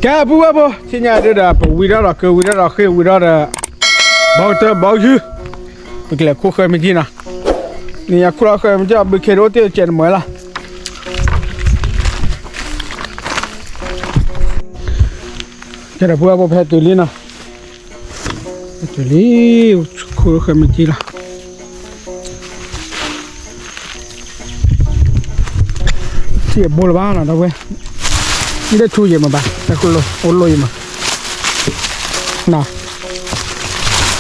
ကဲ ပုၢ်ဝဲၢ်ဖိ ထံၣ်ညါဒုဒီး ပဝံၤထီၣ်ဒီးကဝံၤထီၣ်ဒီးဃ့ဝံၤထီၣ်ဒီး ဘီကတၢၢ်ဘီယူၢ် ပကလဲၤခူၣ်ဃၢမံၤထံနီၤ. နံၤညါခူၣ်လီၤဃၢမံၤထံ ဘုခ့တအိၣ်တ့ၢ်ကဲနမၢလီၤ. ကဲဒီး ပုၢ်ဝဲၢ်ဖိ ဖဲတုၤလံနီၤ, ဖဲတုၤလံ ခူၣ်ဃၢမံၤထံလီၤ. ထံၣ်အဘိလၢၤဘၣ်နီၤ ဒီပုၢ်ဝဲၢ်, မ့ၢ်တဆူယဲၢ်မးဘၣ် တၢ်ခူၣ်လိၣ် အိၣ်လိၣ်ယဲၢ်မးနီၤ,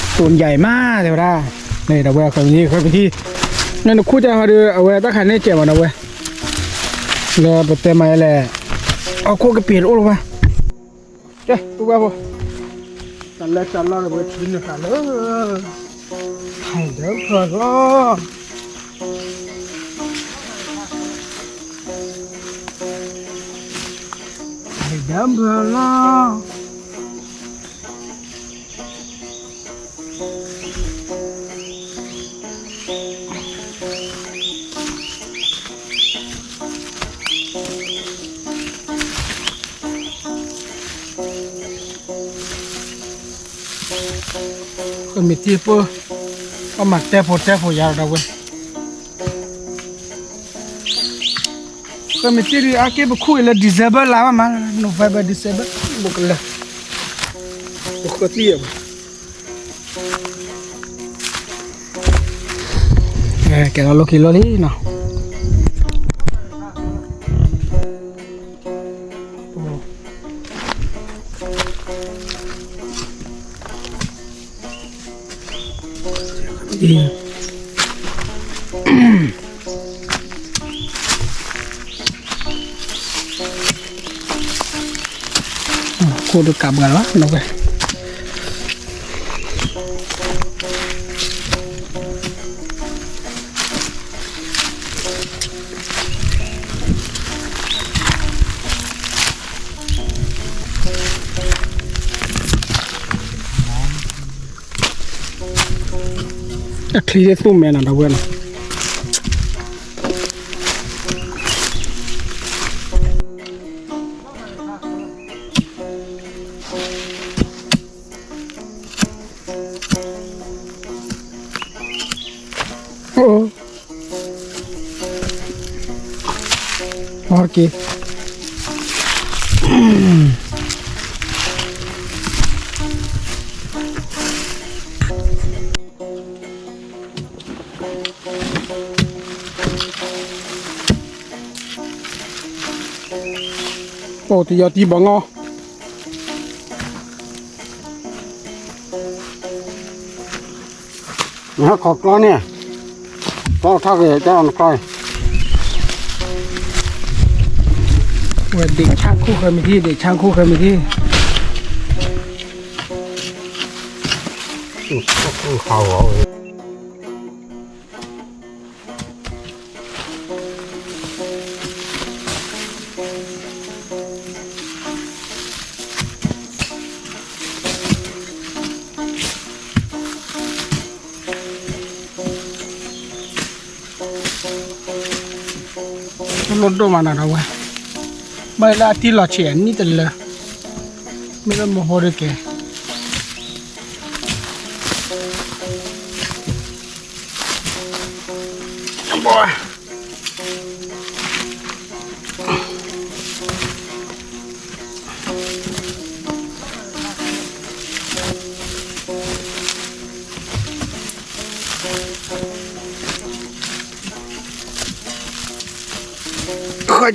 တိၢ်ယဲၢ်မး တဲဝဲဒၣ်, န့ၣ်ဒီပုၢ်ဝဲၢ် ဃၢမံၤထံ ဃၢမံၤထံ, နနခူၣ်တၢ်ဟီဒီး အဝဲတၢ်ခါန့ၣ်ကဲမး ဒီပုၢ်ဝဲၢ်, လၢပတဲမးလဲၣ်, အခိၣ်ကပ့ၤတအိၣ်လၢၤဘၣ်. ကဲ ပုၢ်ဝဲၢ်ဖိ, တၢ်လၢတၢ်လီၢ်ဒီး ပဝဲထံနုာ်ဃာ်လၢ ဟဲဒၢဖၢလီၤ, ဟဲဒၢဖၢလီၤ. ဃၢမံၤထံဖိ, ပမၤတဲဖိတဲဖိယၤဒီးဝဲ, ဃၢမံၤထံဒုး အါက့ၢ်ပခူၣ်အံၤလၢ December လါဘၣ်မး, November December ဘိကလၢာ်, ပဃၢသံအီၤဘၣ်. ကဲလီၤလိၣ်ခံလိၣ်လံနီၤ. ခိၣ်ဒုးကးဘှၤလီၤနီၤဝဲ. အချံသ့ၣ်သူၣ်မဲနီၤ ဒီပုၢ်ဝဲၢ်နီၤ. အိၣ်တယီတံဘီငီၢ်, နဟဲခိးကျီန့ၣ်, ကျီထီၣ်က့ၤတၢ်နကျီ, ဝဲဒ့ၣ်ဆၣ်ခူၣ်ဃၢမံၤထံ ဒ့ၣ်ဆၣ်ခူၣ်ဃၢမံၤထံ, ခူၣ်ဃၢဝဲ တလိၣ်ဒိၣ်မးနီၤ ဒီပုၢ်ဝဲၢ်, ဘၣ်လၢအတံၢ်လီၤဆံးအနံၣ်တလၢ, မ့ၢ်လၢမဟိဒုးကဲ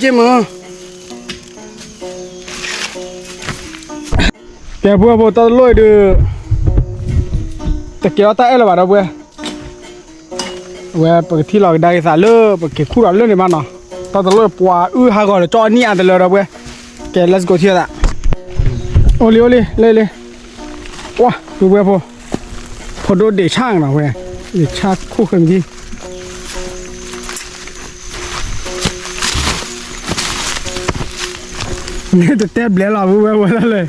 ဃီက့မုၢ်, ကဲ ပုၢ်ဝဲၢ်ဖိ တၢ်တလိၣ်အံၤဒုး တကဲထီၣ်တၢ်အဲၣ်လၢၤဘၣ် ဒီပုၢ်ဝဲၢ်, အဝဲပကထံၣ်လီၤကဒါက့ၤသးလၢ ပက့ၤခူၣ်ဒီးလၢန့ၣ်မးနီၤ, တၢ်တလိၣ်ပှၤအုၣ်ဟးဂီၤဒီးကၠီအနံၣ်အါတလၢ ဒီပုၢ်ဝဲၢ်, ကဲ let's go ထံၣ်သး, အိၣ်လံ အိၣ်လံ လၢလံ, ဝါ ပုၢ်ဝဲၢ်ဖိ, ဖိဒိၣ်ဒ့ၣ်ဆၣ်နီၤဝဲ, ဒ့ၣ်ဆၣ်ခူၣ်ဃၢမံၤထံ န့ၣ်တတဲဘျဲးလီၤ ပုၢ်ဝဲၢ်ဝဲလၢလဲၣ်.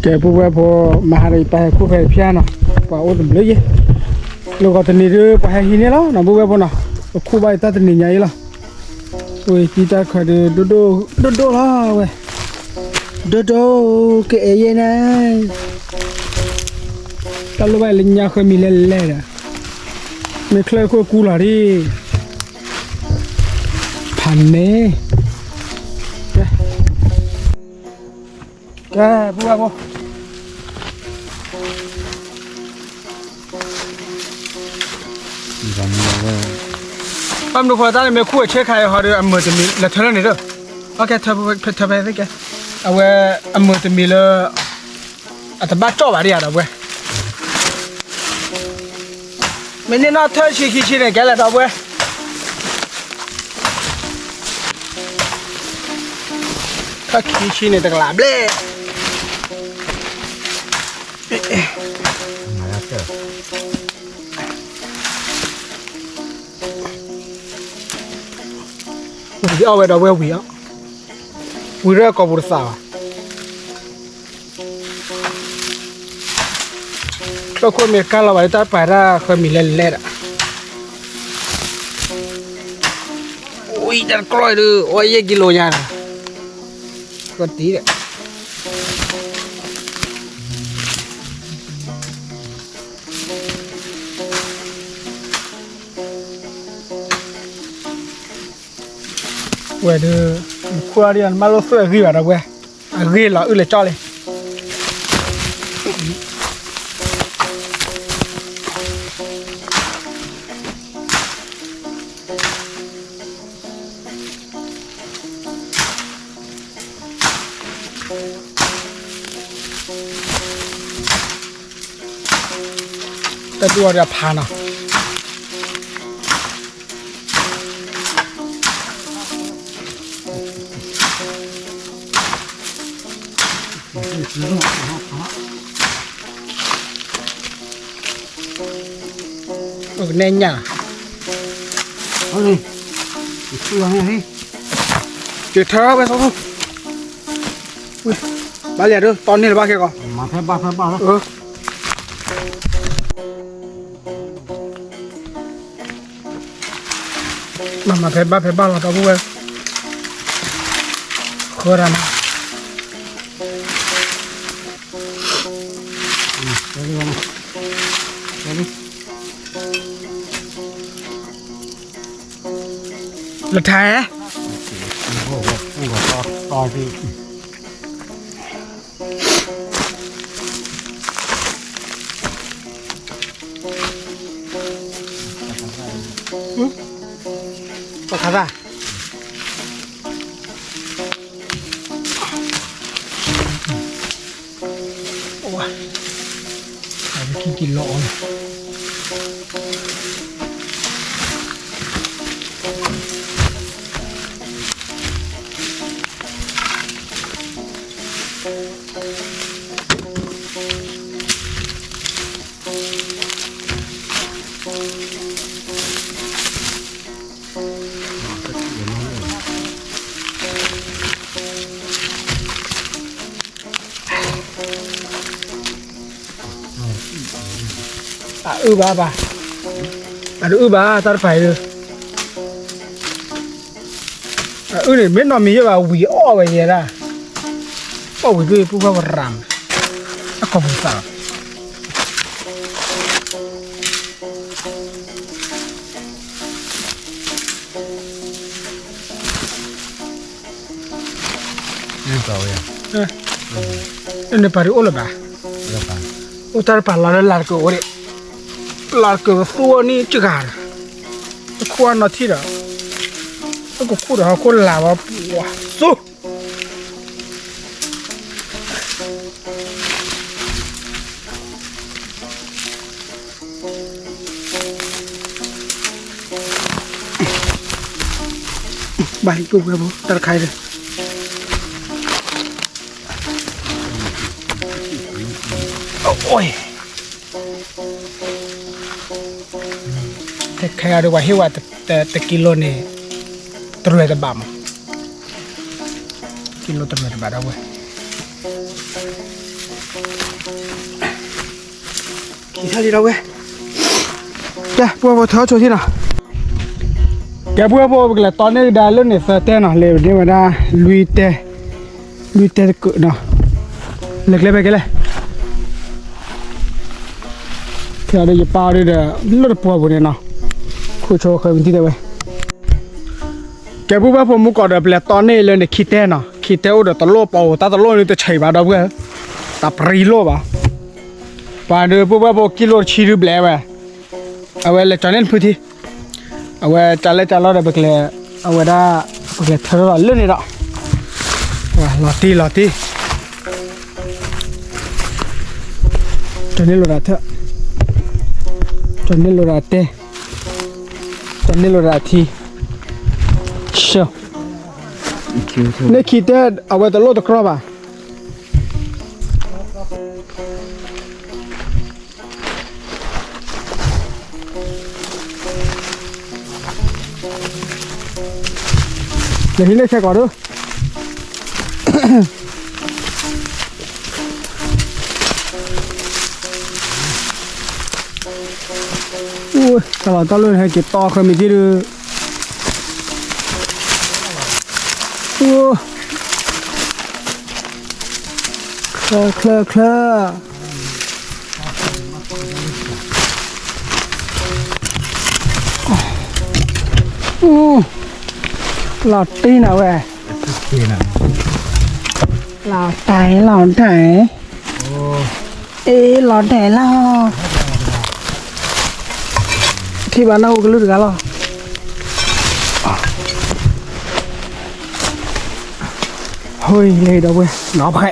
ကဲ ပုၢ်ဝဲၢ်ဖိ, မဟါဒီးယပာ်ဟဲခူၣ်ဖဲတဖျါနီၤ, ပှၤအိၣ်တဘျုးယဲၢ်, လၢဂီၤတနံၤဒုး ပှၤဟဲဟံးန့ၢ်လီၤ နီၢ်ဘုဝဲဖိနီၤ, ပခူၣ်ဘၣ်အံၤတၢ်တနံၤညါအံၤလီၤ, ဝဲတံတၢ်ခါဒုး ဒိၣ်ဒိၣ်လီၤဝဲ, ဒိၣ်ဒိၣ် ကအဲၣ်ယဲၢ်နၤ, တၢ်လိၣ်ဘၣ်အံၤလၢညါဃၢမံၤလဲၣ်လဲၣ်ဒီး, မ့ၢ်ချၢၣ်ခိၣ်ကူလီၤဒံး, ဖးန့ၣ် ကဲ ကဲ ပူၤဘၣ်ဖိ ဘၣ်မနုၤဃိတၢ်န့ၣ်မ့ၢ်ခူၣ်အဆၢခါအံၤဟီဒီး အမုာ်တမံၤလၢထၢလၢန့ၣ်ဒီး, အကဲထၢဖဲသ့ၣ်ကဲ, အဝဲအမုာ်တမံၤလၢ အတဘၣ်ကၠီၣ်ဘၣ်ဒံးဧါဒီးဝဲ, မ့ၢ်န့ၢ်နီၢ်ထၢဆံခံဆံန့ၣ် ကဲလၢာ်ဒီးဝဲ ထၢခံဆံန့ၣ် တကလးဘျဲၣ်, ဝံၤအီၣ်ဝဲဒီးဝဲဝံၤအီၣ်, ဝံၤရၢကိာ်ပူၤတသးဘၣ်. တၢ်ခိၣ်မ့ၢ်ကၢ်လီၤဘၣ်လၢတၢ်ပာ်တၢ်ဃၢမံၤလဲၣ်လဲၣ်ဒီး, အံၤတၢ်တကျီၢ်အံၤဒုး အိၣ်ယဲၢ်ကံလိညါဒီး, ဃၢတံၢ်ဒီး ဝဲဒုး နခိၣ်အီၤဒ်အံၤ နမၤလိၣ်သွဲၣ်အဂံၢ်ဘၣ်ဒီးဝဲ, အဂ့ၢ်လီၤအုၣ်လၢကၠီလံ. တၢ်ဒူၣ်အီၤဒီးဖးနီၤ. အိၣ်ကနဲၣ်ညၣ်, ကထၢဝဲသီ, ဘၣ်လံဒီး တီန့ၢ်လၢၤဘၣ်ခဲကီး. မၤမၤဖဲဘၣ်ဖဲဘၣ်လီၤ ဒီပုၢ်ဝဲၢ်, ဃၢတၢ်နီၤ. လၢထါ, ပခါသၣ် ဝါ, အဝဲခံကံလိအီၤန့ၣ်. အအုၣ်ဘၣ်ဘၣ်, အတအုၣ်ဘၣ် တၢ်တဖၣ်အံၤဒီး, အအုၣ်န့ၣ် မ့ၢ်နီၢ်မံၤယဲၢ်ဘၣ် ဝံၤအီၣ်ဝဲယဲဒၣ်, အီၣ်ဝံၤဒုး ပူၣ်ဘၣ်ဝဲရၤမး, အကိာ်ပူၤသးလီၤ. နပာ်ဒုးအိၣ်လၢၤဘၣ်, အိၣ်တၢ်တပာ်လီၤလၢလၤတကၢၢ်အိၣ်ဒံး, လၤတကၢၢ်ပသူအီၤန့ၣ်စှၤဒီး, တခိၣ်အနီၢ်ထံၣ်ဒီး, ပကခူၣ်ဒီးဟီၣ်ခိၣ်လၤဝဲပှၤစိ ဘၣ်ဟံၣ်ကိၣ်ဝဲဖိ တၢ်တခါအံၤဒီး, အိၣ်, တၢ်တခါအံၤဒီး ပှၤဟ့ၣ်ဝဲတကံလိန့ၣ် တရွဲၣ်တဘၣ်မး, ကံလိတရွဲၣ်တဘၣ်ဒီးဝဲ ကံထါလံဒီးဝဲ, ကဲ ပုၢ်ဝဲၢ်ဖိ ထၢဆိထံနီၤ. ကဲ ပုၢ်ဝဲၢ်ဖိ ပကလဲၤတီန့ၢ်ကဒါလၢန့ၣ်သၢတဲနီၤ, လဲၤန့ၢ်ဝဲဒၣ် လွံၢ်တဲ, လွံၢ်တဲတကနီၤ, လဲၤကျဲဖဲကဲလဲၣ်. ခဲအံၤဒီးယပာ်အီၤဒုဒီး လၢတပှီၤပူၤန့ၣ်နီၤ, ခိၣ်ဆိဃၢမံၤတံၢ်တဲဝဲ. ကဲ ပုၢ်ဝဲၢ်ဖိ မူကီးဒီး ပလဲၤတီန့ၢ်လၢန့ၣ်ခံတဲနီၤ, ခံတဲအိၣ်ဒီးတလိၣ်ပီၤအိၣ်, တၢ်တလိၣ်န့ၣ်တဆံးဘၣ်ဒီပုၢ်ဝဲၢ်, တၢ်ပြံလိၣ်ဘၣ်. ပှၤဒီး ပုၢ်ဝဲၢ်ဖိ ကံလိတဆံဒုဘျဲးဝဲ, အဝဲလဲၤကၠီၤန့ၢ်တဖုထံ, အဝဲကၠီၤလဲၣ်ကၠီၤလီၤဒီး ပကလဲၤ, အဝဲဒၣ် ပကလဲၤထၢထီၣ်လီၤလၢန့ၣ်ဒီး, လီၤတံၢ်လီၤတံၢ်, ကၠီၤန့ၢ်လိာ်ဒၣ်ထၢ, ကၠီၤန့ၢ်လိာ်ဒၣ်တဲ, ကၠီၤန့ၢ်လိာ်ဒၣ်ထံ, ဆၢ, န့ၣ်ခံတဲ အဝဲတလိၣ်တကြီဘၣ်. လဲၤဟံးန့ၢ်ခဲကိာ်ဒု, တၢ်လီၢ်တၢ်လီၢ်ဟဲက့ၤတီဃၢမံၤတံၢ်ဒု, ချၢချၢချၢ လီၤတံၢ်နၤဝဲ, လီၤတံၢ်လီၤတံၢ်, အ့ၣ်လီၤတံၢ်လီၤ, ထံၣ်ဘၣ်နၢ်ဟူကလုၢ်တဂၤလီၤ. ဟိလ့ဒီပုၢ်ဝဲၢ်နီၤဖဲ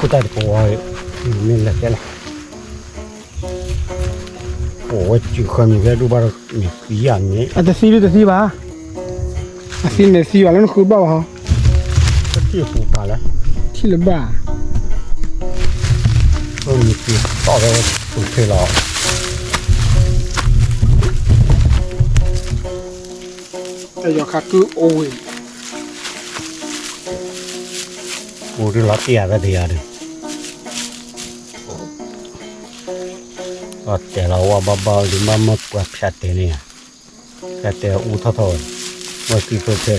ခိၣ်တၢ်တကဝီၤ, မ့ၢ်လဲၤကဲလဲၣ်, အိၣ်ဝဲစုဃၢမံၤဖဲဒူၣ်ဘၣ်ဒီးမ့ၢ်သံယၤန့ၣ်, အတသံဒုတသံဘၣ်, အသံန့ၣ်သံဘၣ်လၢနဃုဘၣ်ဘၣ်ဟီ, တထံၣ်ပူၤပာ်လၢ, ထံၣ်လၢၤဘၣ်, မ့ၢ်သံတီၢ်ဝဲပူၤဖဲလီၤ. တၢ်ယီၤခါကုအိၣ်ဝဲ, ပူၤဒုလီၤတံၢ်ယၤဖဲတယၤဒီး, အတဲလီၤဝဲဘၣ်ဘၣ်လံ ဘၣ်မၢပှၤဖၠးတဲာ်န့ၣ်ယၤ, ဖၠးတဲာ်အူထီၣ်ထီၣ်ဝဲ, ဝဲသံဖဲဖဲ,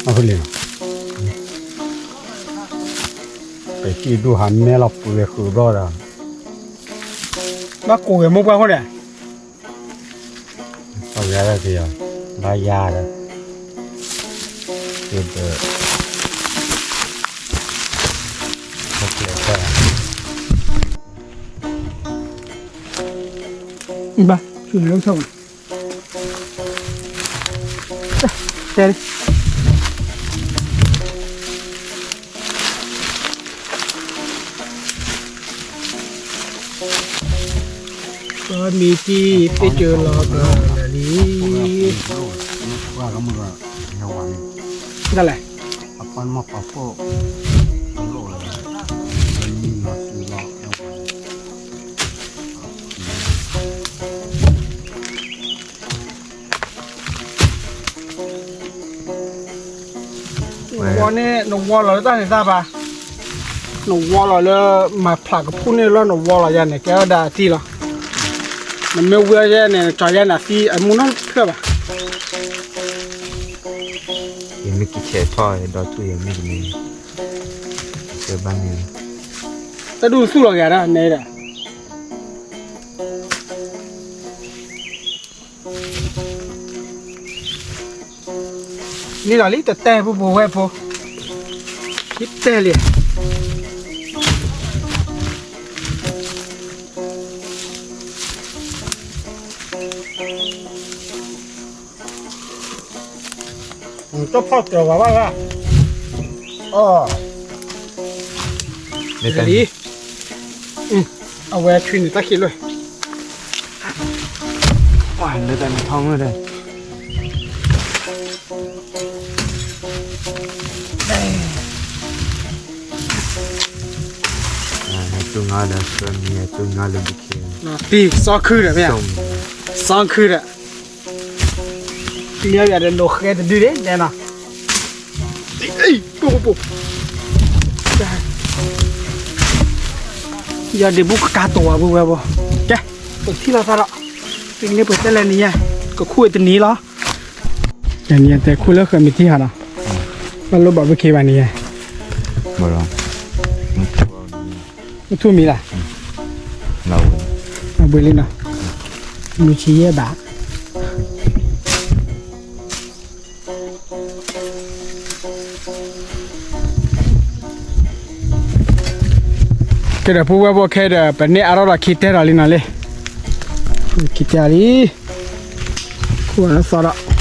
အဃိလံ, ပဟံၣ်ဒူၣ်ဟးမဲလီၤပှဲၤဃုာ်ဘျီဒီး, ဘၣ်ကိးဂဲၤမိၢ်ပှၢ်ဃိန့ၣ် ပှၤဂၤဒၣ်က့ၤ, ဘၣ်ယၤဒီး, က့ၤဒီး, ဘၣ်, ဆူၣ်လၢထီၣ်, တဲလံ ပမံၤတံၢ်သ့ၣ်ကၢလီၤကလၢာ်လံ, ဒ်လဲၣ်, ဝီန့ၣ် နဝီလီၤလၢတၢ်န့ၣ်တၢ်ဘၣ်, နဝီလီၤလၢ မၤဖျးကဖူၣ်န့ၣ်လီၤ နဝီလီၤယၤန့ၣ် ကဲဝဲဒၣ်အသံလီၤ, နမ့ၢ်ဝံၤအီၤယဲန့ၣ် ကၠီယဲန့ၣ် အသံအမူနီတဖျၢၣ်ဘၣ်, ယမ့ၢ်ကဆဲးထီၣ်ဒီးဆူယမ့ၢ်ကန့ၣ်, ဘၣ်န့ၣ်, တၢ်ဒူၣ်သူၣ်လီၤက့ၤဒၣ်နဲဒၣ် န့ၣ်လီၤလံ တတဲပူပူဝဲဖိ, ဟံးတဲလံ, ကဖီၣ်ကၢၤဝဲဘၣ်, အီ, လံ, အဝဲဆွံနုာ်တၢ်ခံးလၢ လၢတၢ်နထီမုၢ်ဒီး တူၢ်ငါလၢ တူၢ်ငါလၢ တံၢ်စီခုဒီးမ့ၢ် စီခုဒီး မ့ၢ်ယၤဒီး လိာ်ဃဲတဒုဒ့ၣ် တဲနီၤ ယၤဒ့ၣ်ဘူးကကါတိၤဝဲဘၣ်ဝဲဘၣ် ကဲ ပထံၣ်လိာ်သးဒီး သုန့ၢ်ပှဲၤတဲလဲၣ်နံၤညါ ကခူၣ်ဝဲတနံၤလီၤ ယၤနံၤညါတဲခူၣ်လၢဃၢၤမ့ၢ်ထံၣ်ဟးဒီး ဘၣ်လိၣ်ဘၣ်ဘၣ်ခ့ဘၣ်နံၤညါ မထူၣ်မံၤလၢ် ဘှ့လံနီၤ မုၢ်ဆံယဲၢ်ဘး ကဲဒီးဖိဝဲၢ်ဖိခဲဒီး ပန့ၢ်အါထီၣ်ဒီးခံတဲထီၣ်လံနီၤလံ ခံတဲလံ ခူၣ်အီၤလၢ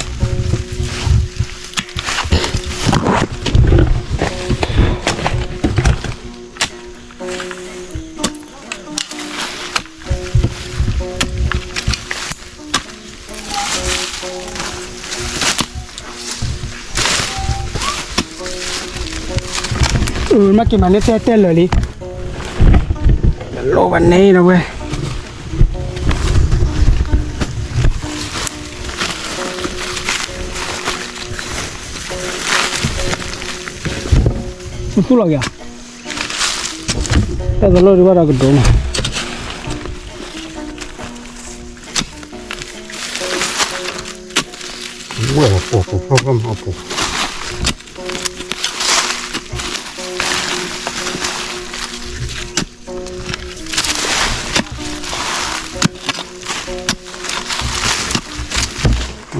သီဒီး မ့ၢ်က့ၤမၤန့ၢ်တဲတဲလၢာ်လံ လိၣ်ဘၣ်န့ၣ်ဒီးဝဲ သူၣ်လီၤက့ၤ တၢ်သလိၣ်ဒံးဘၣ်ဒီးကဒိးနီၤ ဝဲၢ်အပူၤပူၤဖီၣ်ဖီၣ်မၤအပူၤ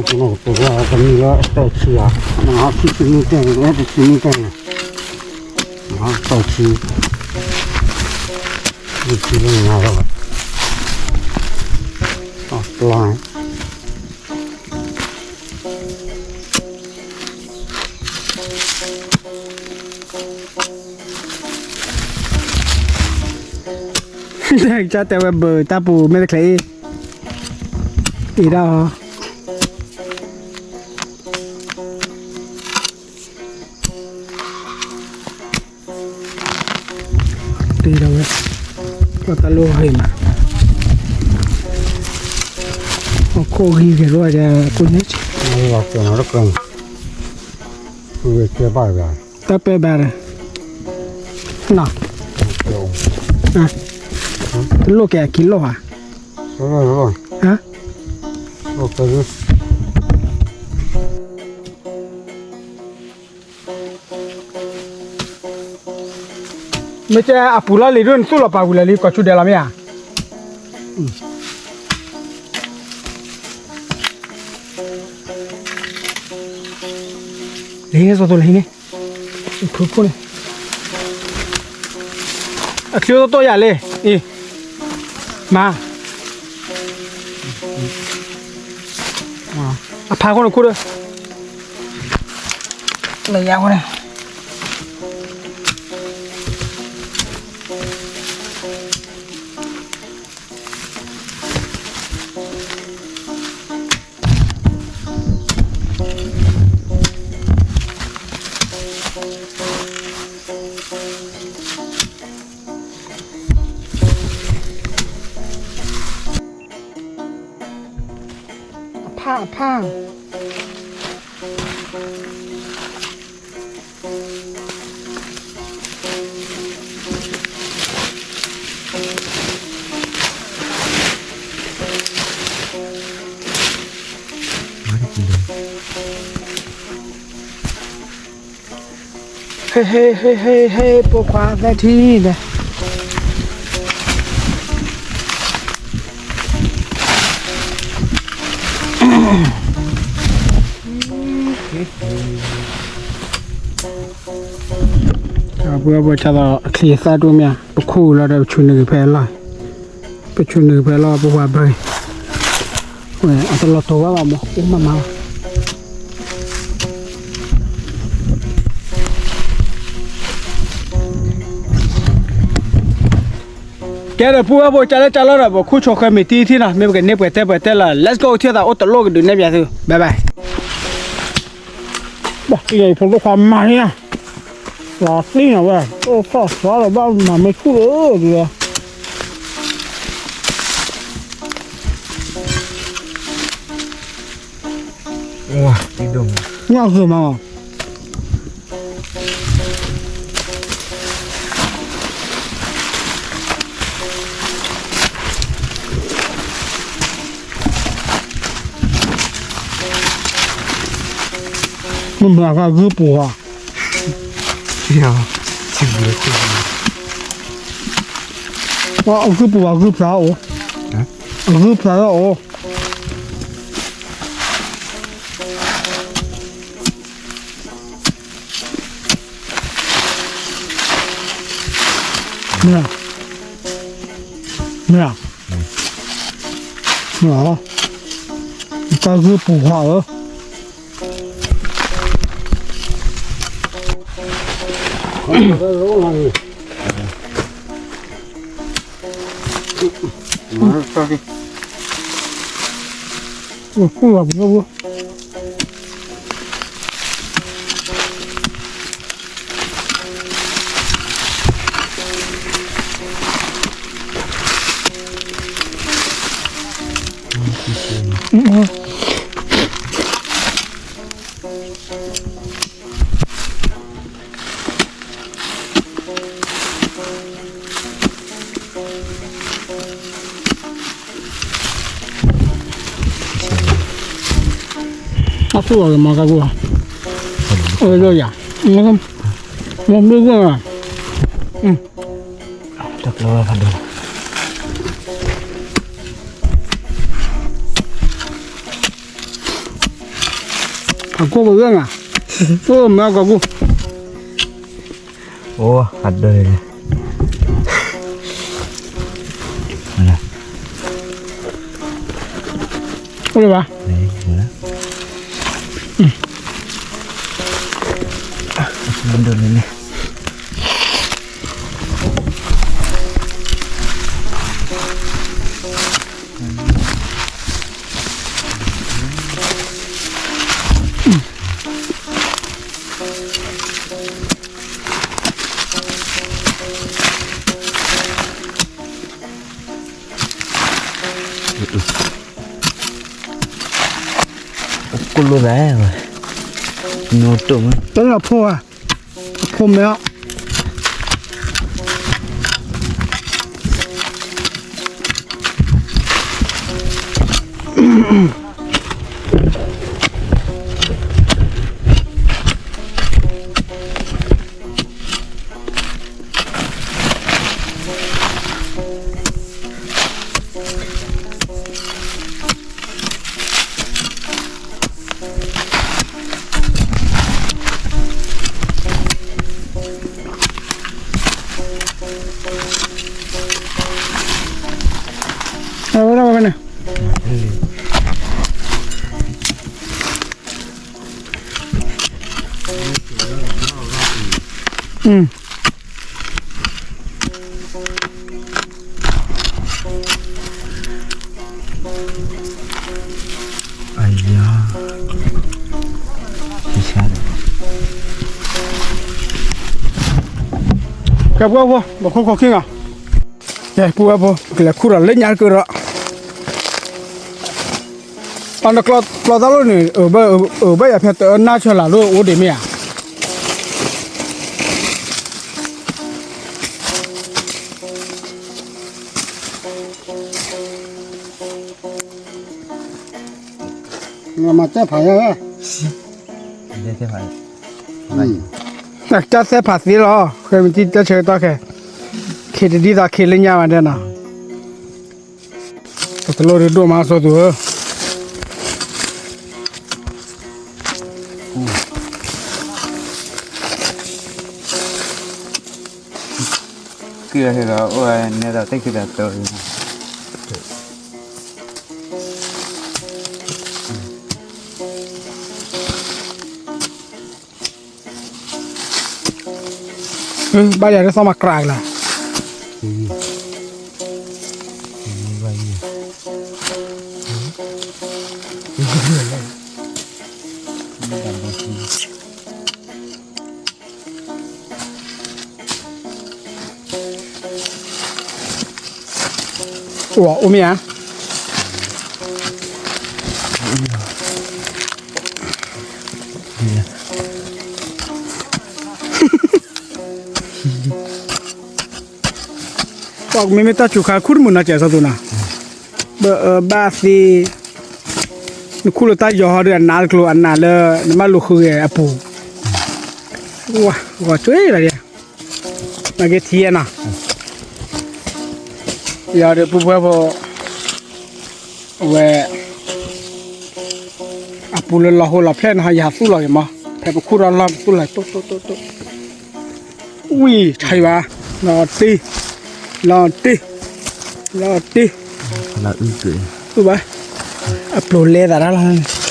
ပကပကကမံလၢအတၢ်ဆံးဧါ, မဟါဆံးဆံးမံတဲန့ၣ်တဆံမံတဲန့ၣ်, မဟါတၢ်ဆံး, တဆံလၢညါလီၤ, အပျီ ကတဲဝဲဘၢတၢ်ပူၤမ့ၢ်တချ့အံၤ, အံၤဒၣ်အီၤ, တ့ဒီးဝဲ, ပှၤတၢ်လိၣ်ဂ့ၤမး, အခိၣ်ဂံၢ်ဂ့ၤရိၣ်ဒီး ကိၣ်န့ၣ်, တၢ်ပဲဘၣ်ဒီး, နီၤ, တလိၣ်ကဲအခံလိၣ်ဧါ, မ့ၢ်ကဲအပူၤလီၢ်လံၤဒိၣ်နသူၣ်လီၤပာ်ဝံၤလၢာ်လံ ကိးဆူဒဲးလီၤမ့ၢ်ဧါ, လၢဟံၣ်န့ၣ် စီၤသိလၢဟံၣ်န့ၣ်, ခိခိၣ်န့ၣ်, အချံအိၣ်တိၢ်တိၢ်ယၤလံ, အံၤ, မၤ အဖါခိၣ်န့ၣ်ခိၣ်ဒီး, လၢယၤခိၣ်န့ၣ်, အဖါ အဖါ ဟ့ၣ် ဟ့ၣ် ဟ့ၣ် ဟ့ၣ် ဟ့ၣ် ပိာ်ခွါသၢထံၣ်ဒီး, ပဝဲဘၣ်ဆၣ်ဒီး အချံအသၣ်ဒိၣ်မး, ပခူၣ်လီၤဒီး ပဆူၣ်န့ၢ်ဂ့ၤဖဲအလီၢ်, ပဆူၣ်န့ၢ်ဂ့ၤဖဲအလီၢ် ပဝဲဘၢအံၤ, အတလီၤတိၤဘၣ်ဘၣ်မး အိၣ်မးမးလီၤ. ကဲဒီး ပုၢ်ဝဲၢ်ဖိ ကၢ်လၢကၢ်လီၤဒီး ပခိၣ်ဆိဃဲမ့ၢ်တံၢ်ထံၣ်နီၤ မ့ၢ်ပကန့ၢ်ပှဲၤတဲပှဲၤတဲလၢ let's go ထံၣ်သးအိၣ်တလိၣ်ကဒုးနဲၣ်ပၠးသု bye bye ဘၣ်သံဖိဒိၣ်ခွါမၤန့ၣ်, လီၤသံန့ၣ်ဝဲ, အိၣ်ခီၣ်သီလီၤဘၣ်မၤမ့ၢ်ဆူၣ်လၢဒ်ဝဲ, ညၣ်ဂ့ၤမး, မ့ၢ်မၤကဂုၢ်ပူၤဧါ, အဂုၢ်ပူၤဘၣ်ဂုၢ်ဖျါအိၣ်, အဂုၢ်ဖျါထီၣ်အိၣ် မ့ၢ်, မ့ၢ်, မ့ၢ်, တၢ်ဂုၢ်ပူၤဟးဧၢ, အသူၣ်အီၤမၤကါကူၣ်, အိၣ်လၢယၤ, မ့ၢ်ဘုၣ်ဂီၢ်, တၢ်ကျိဝဲဖးဒိၣ် အကိၢ်ပဂၢၢ်နၤ, အိၣ်မၤကါကူၣ်, အိၣ်အဒၢး အိၣ်လၢၤဘၣ်, ဒိၣ်န့ၣ်န့ၣ် ကိၣ်လိာ်သး, နိတိၢ်မး တလီၤဖိဧါ, အဖိမဲအီၤ အဝဲဒၣ်ဝဲန့ၣ် ကဲ ပုၢ်ဝဲၢ်ဖိ ပခိၣ်ခိၣ်ခံဂၤ, ကဲ ပုၢ်ဝဲၢ်ဖိ ပကလဲၤခူၣ်ဒီးလၢညါတကဒီး, အနကျီသၣ်လိၣ်န့ၣ် အဘၣ်ယၤဖဲတအၢနၢ်ဆၢလာ်လိၣ်အိၣ်ဒံးမ့ၢ်ဧါ, မၤတဲဖးယါ, တၢ်သဲဖးသ့လီၤ, ဃဲမ့ၢ်တံၢ်တၢ်ဆၢကတီၢ်ခဲ, ခ့တဒ်သိးခ့လၢညါဘၣ်ဒဲးနီၤ, တလိၣ်ဒုးဒိၣ်မးစိသူဧၢ ကံၢ်ဟဲဒီးအိၣ်နဲဒီးတံၢ်ကံၢ်ဒီးတၢ် ဘၣ်ယၤဒ်သိးမၤကြၢးကလါ, အိၣ်မ့ၢ်ဧါ. ပှၤမ့မ့ၢ်တၢ်စူၤခါခူၣ်တမုာ်နီၤ ကဲစီၤသူနီၤ, ဘၣ်သ့, နခူၣ်လၢတၢ်ယီၤဟီဒီး အနးတကျိၤ အနးလၢ နဘၣ်လူၤဃုဂဲၤအပူၤ, ဝါ ဂီၤကွ့လီၤဒ်, မ့ၢ်က့ၤထံၣ်နီၤ, ယၤဒီးပူၤဖဲဖိ အဝဲ အပူၤလၢလီၤဟိလီၤဖျဲၣ်နီၤ ယဟးသူၣ်လီၤက့ၤမး ဖဲပခူၣ်ထီၣ်လီၢ်ပသူၣ်လီၤ တိၢ်တိၢ်တိၢ်တိၢ်, ဝံၤ ထါယံၤဘၣ်, လီၤတ့ၢ်, လီၤတ့ၢ်, လီၤတ့ၢ်, သူၣ်ဘၣ်, အပျိၤလဲသးတၢ်လီၤ,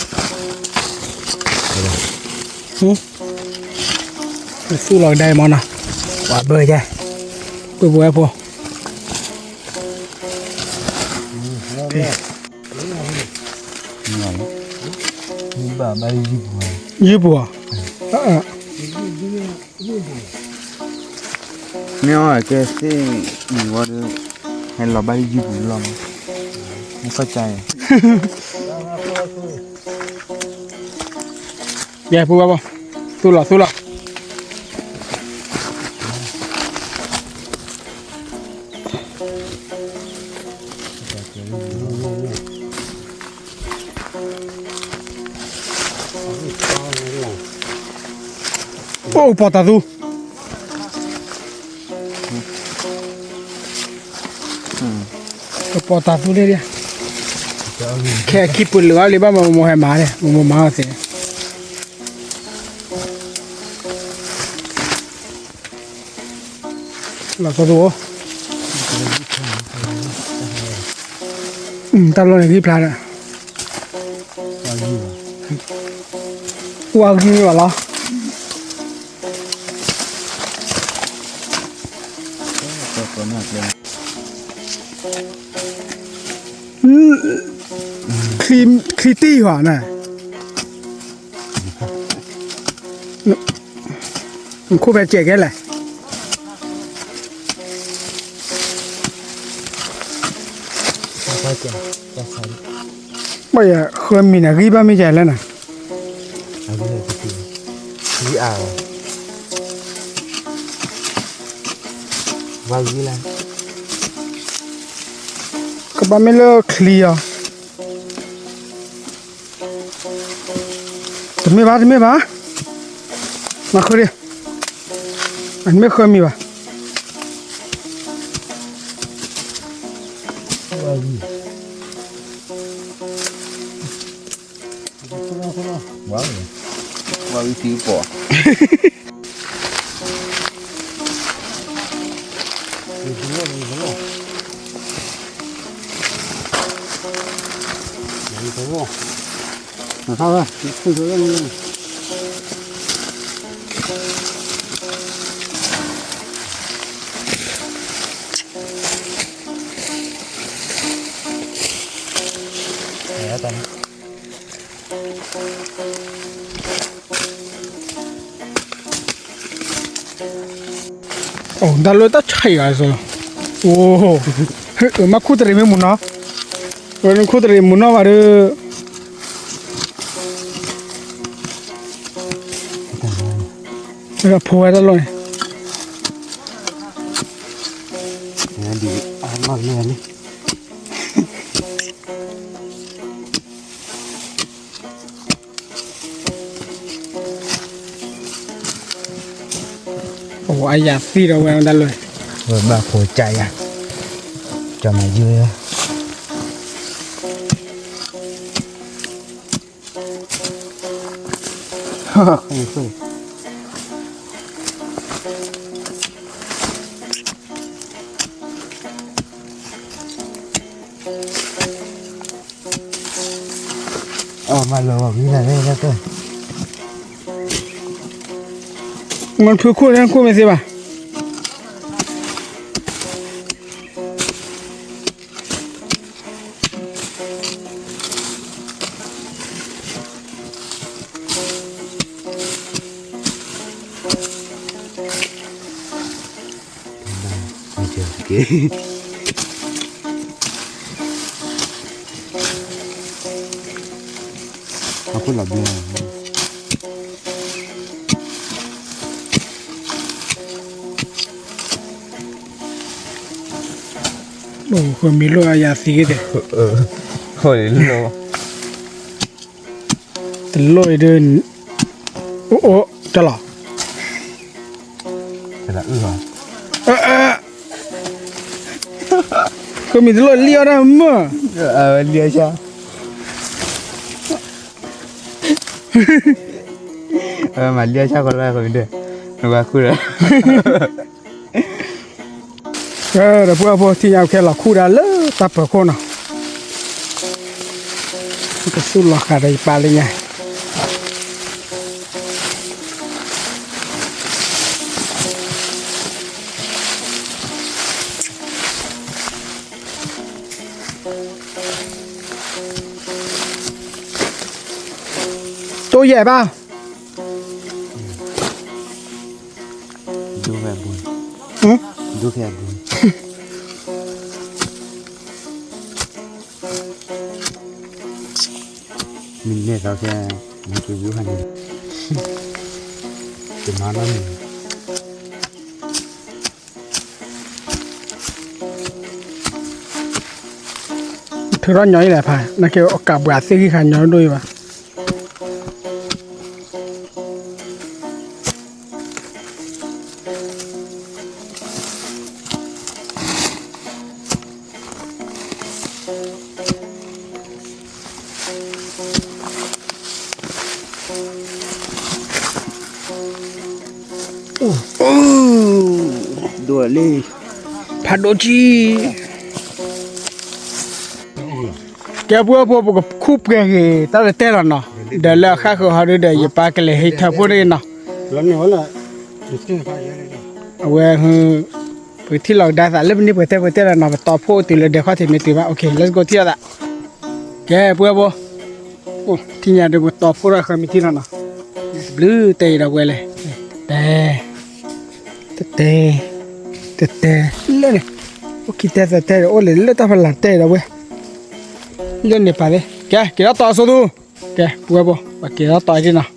သူၣ်လီၤကဒါအံၤမးနီၤ, ပှၤဘၢယဲ, ပှၤဘၢဖိ ယုၢ်ပူၤဧါ, မ့ၢ်အီၣ်ကဲသ့ၣ်အံၤဝဲဒီး ဟဲလီၤဘၣ်ယုၢ်ပူၤလီၤ, မ့ၢ်ကီၢ်ကါအံၤ ယဲၢ်ပူၤဘၣ်ဘၣ်, သူၣ်လီၤသူၣ်လီၤ. အိၣ် ပီၤတၤသူ, ကပီၤတၤသူန့ၣ်ဒ်, ခဲခံပူၤလၢာ်လံဘၣ် မမိၢ်ဟဲမၤန့ၣ် မမိၢ်မၤအီၤသ့န့ၣ် လီၤဆီတအိၣ်, တၢ်လီၢ်န့ၣ်ဂံၢ်ဖျါဒီး, ဝါဂံၢ်မ့ၢ်ဘၣ်လီၤ, ချံတံၢ်ဟီန့ၣ် နခိၣ်ဖဲစဲးကဲလဲၣ်, ဘၣ်ယဃၢမံၤန့ၣ် ဂံၢ်ဘၣ်မ့ၢ်ယဲလဲၣ်န့ၣ်, ဂံၢ်အါ, ဝါဂံၢ်လၢ, ကဘၣ်မ့ၢ်လၢချံအီၤ တမ့ၢ်ဘၣ် တမ့ၢ်ဘၣ်, မၤဃုဒံး, အတမ့ၢ်ဃၢမံၤဘၣ်, ဝါဝံၤထံကပီၤ အိၣ် တၢ်လၢတၢ်ဆံးဂၤစီၤ, အိၣ် မၤခူၣ်တရံးမ့ၢ်မုၢ်နီၤ, ဝဲနခူၣ်တရံးမုၢ်နီၤဘၣ်ဒီး, ဖိဝဲတၢ်လီၢ်န့ၣ်, အိၣ် အယၤသံဒီးဝဲတၢ်လီၢ်, ဝဲဘၣ်ဖိကၠးယၤ, ကၠီမၤယုၢ် မ့ၢ်ဖုခိၣ်န့ၣ် ခိၣ်မ့ၢ်သ့ဘၣ်. အခိၣ်လီၤဘျၢ ဃၢမံၤလိၣ်အယၤသံက့ၤ, တလိၣ်အံၤဒုး, အိၣ်အိၣ်တလီၤ, ဃၢမံၤတလိၣ်လံၣ်အီၣ်တၢ်မုၢ်, လံၣ်အီၣ်ဆၣ်, မၤလံၣ်အီၣ်ဆၣ်ဃီလၢဃၢမံၤဒၢ, နဝဲခူၣ်ဒီး ဒီးပှၤဖိထံၣ်ညါခဲလီၤခူၣ်ဒၣ်လၢတၢ်ပၢၤခိၣ်နီၤ, ကဆူၣ်လီၤဃာ်ဒီးယပၢ်လၢညါ တိၢ်ယဲၢ်ဘၣ်, ဒိၣ်ဖဲအပူၤ, ဒိၣ်ဖဲအပူၤ, မ့ၢ်နဲၣ်သီခဲ, မ့ၢ်က့ၤဝံၤဟါန့ၣ်, တမၤနီၢ်န့ၣ် ထုးထီၣ်ညီအံၤလဲၣ်ဖး, နက့ၤအကးဘှးသ့ၣ်ဂံၢ်ခါညီဒိၣ်အံၤဘၣ်. ဒိၣ်လံ, ဖးဒိၣ်ကံ, ကဲပှၤဖိ ပကခူၣ်ပှဲၤဂ့ၤ တၢ်လၢတဲလီၤနီၤ, ဒီးလၢအဃၣ်ဃုာ်ဟီဒုဒီး ယပၢ်ကလဲၤဟံးထၢဖှိၣ်န့ၣ်နီၤ, အဝဲ ပကထံၣ်လီၤကဒါသးလၢပန့ၢ်ပှဲၤတဲပှဲၤတဲလီၤနီၤ, ပတီဖှိၣ်တုၤလၢဒဲးခီၣ်ထံးမ့ၢ်တုၤဘၣ်, OK, let's go ထံၣ်လိာ်သး, ကဲပှၤဖိ ထံၣ်ညါဒီးပတီဖှိၣ်ထီၣ်ဃၢမံၤထံလီၤနီၤ, တဘျုးတဲအံၤဒီးပှဲၤလဲၣ်, တဲ တတဲ တတဲ လၢန့ၣ်, အိၣ်ခံတဲသၢတဲဒီး အိၣ်လၢလၢတၢ်ဖးလၢ်တဲဒီးဝဲ, လၢန့ၣ်ပာ်သ့, ကဲ က့ၤထီၣ်တီအဆိသူ, ကဲ ပဝဲဘိ ပက့ၤထီၣ်တီအံၤနီၤ,